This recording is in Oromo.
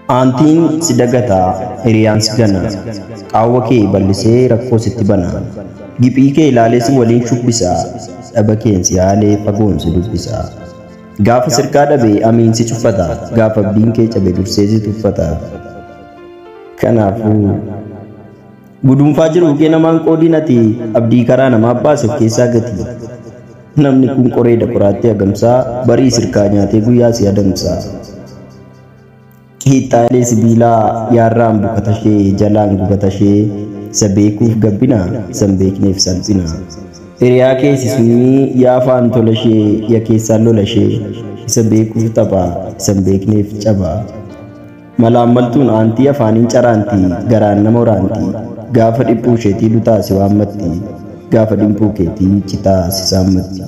Aantiin si dagataa, hiriyaan si gana. Qaawwa kee bal'isee rakkoo sitti bana. Giphii kee ilaalee si waliin shubbisa. Dhaba keen si haalee fagoon si dubbisa. Gaafa sirkaa dhabe amiin si cuffata. Gaafa abdiin kee cabe dursee si tuffata. Kanaafuu guduunfaa jiru kee namaan qoodiin ati abdii karaa namaa baase of keessaa gati. Namni kun qoree daqoraatti agamsaa barii sirkaa nyaatee guyyaa si adamsa. Qiixxaalee sibiilaa yaarraan bukatashee jalaan gubatashee isa beekuuf gabbina isa hin beekneef salphina. Hiriyaa keessi summii yaa afaan tolashee yaa keessaan lolashee isa beekuuf tapha isa hin beekneef caba. Malaammaltuun aantii afaaniin caraanti garaan nama waraanti gaafa dhiphuu isheetii dutaa si waammatti gaafa dhiphuu keetii citaa si saammatti.